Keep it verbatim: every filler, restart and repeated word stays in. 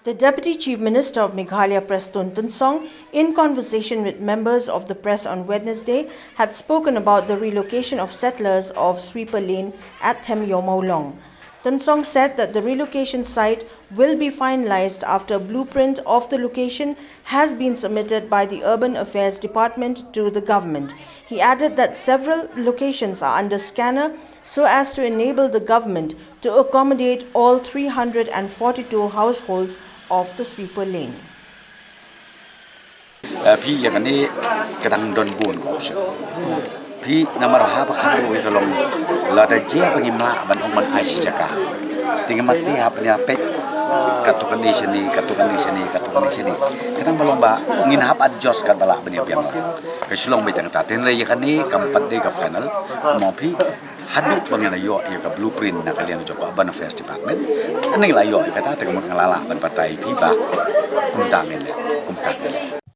The Deputy Chief Minister of Meghalaya, Prestone Tynsong, in conversation with members of the press on Wednesday, had spoken about the relocation of settlers of Sweeper Lane at Themyomawlong. Tynsong said that the relocation site will be finalized after a blueprint of the location has been submitted by the Urban Affairs Department to the government. He added that several locations are under scanner so as to enable the government to accommodate all three hundred and forty-two households of the Sweeper Lane. Phi ïa kane ka dang don bun ka option. Phi namar ha ba khan wi ka long lada je ba ngim lah ban ong ban ai shi jaka. Te ngim mat si hap nia pek ka tu kane shane, ka tu kane shane, ka tu kane shane. Ka dang ba long ba ngin hap adjust ka ba lah ban ïa biang. Ka shlong ba tang ta ten re ïa kane kam pat de ka final. Mo phi haduh ba ngan ïoh ïa ka blueprint na ka liang jong ka Urban Affairs Department. Ani la ïoh ïa kata te ka mut nga la lah ban batai phi ba kumta ngin leh, kumta ngin leh.